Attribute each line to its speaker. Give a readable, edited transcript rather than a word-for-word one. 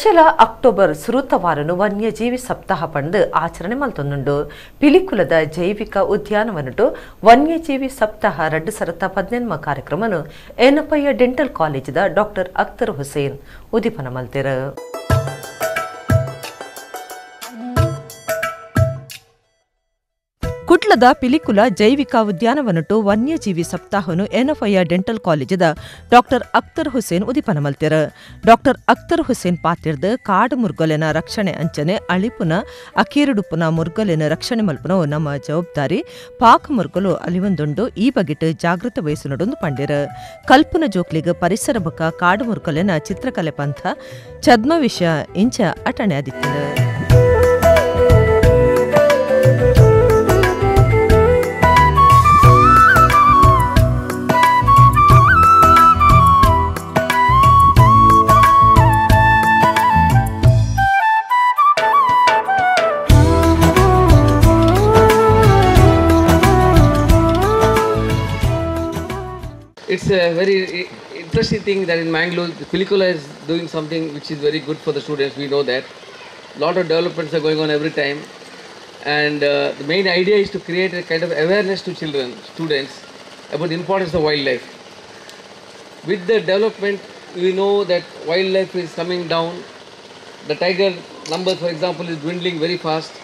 Speaker 1: ವರ್ಷಲ ಅಕ್ಟೋಬರ್ ಸುರುತ ವಾರನು ವನ್ಯಜೀವಿ ಸಪ್ತಾಹ ಪಂದು ಆಚರಣೆ ಮಲ್ತೊಂದುಂಡು. ಪಿಲಿಕುಲದ ಜೈವಿಕ ಉದ್ಯಾನವನಟು ವನ್ಯಜೀವಿ ಸಪ್ತಾಹ 2018 ಕಾರ್ಯಕ್ರಮನು ಏನಪಯ್ಯ ಡೆಂಟಲ್ ಕಾಲೇಜಿದ ಡಾಕ್ಟರ್ ಅಖ್ತರ್ ಹುಸೇನ್ ಉದಿಪನ ಮಲ್ತೆರು. ಕುಟ್ಲದ ಪಿಲಿಕುಲ ಜೈವಿಕ ಉದ್ಯಾನವನಟು ವನ್ಯಜೀವಿ ಸಪ್ತಾಹನು ಎನ್ಎಫ್ಐ ಡೆಂಟಲ್ ಕಾಲೇಜಿದ ಡಾಕ್ಟರ್ ಅಖ್ತರ್ ಹುಸೇನ್ ಉದಿಪನ ಮಲ್ತೆರು. ಡಾಕ್ಟರ್ ಅಖ್ತರ್ ಹುಸೇನ್ ಪಾತಿರ್ದು ಕಾಡು ಮುರ್ಗಲೆನ ರಕ್ಷಣೆ ಅಂಚನೆ ಅಳಿಪುನ ಅಕೀರುಡುಪುನ ಮುರ್ಗಲೆನ ರಕ್ಷಣೆ ಮಲ್ಪುನವು ನಮ್ಮ ಜವಾಬ್ದಾರಿ. ಪಾಕ್ ಮುರ್ಗಲು ಅಲಿವೊಂದುಂಡು, ಈ ಬಗೆಟ್ ಜಾಗೃತ ವಹಿಸುನಡೊಂದು ಪಂಡೆರು. ಕಲ್ಪುನ ಜೋಕ್ಲಿಗ್ ಪರಿಸರ ಬೊಕ್ಕ ಕಾಡು ಮುರ್ಗಲೆನ ಚಿತ್ರಕಲೆ ಪಂಥ ಛದ್ಮವಿಷ ಇಂಚ ಅಟಣೆ ಆದಿತ್ತುಂಡು.
Speaker 2: It's a very interesting thing that in Mangalore, the Pilikula is doing something which is very good for the students. We know that. Lot of developments are going on every time. And the main idea is to create a kind of awareness to children, students, about the importance of wildlife. With the development, we know that wildlife is coming down. The tiger numbers, for example, is dwindling very fast.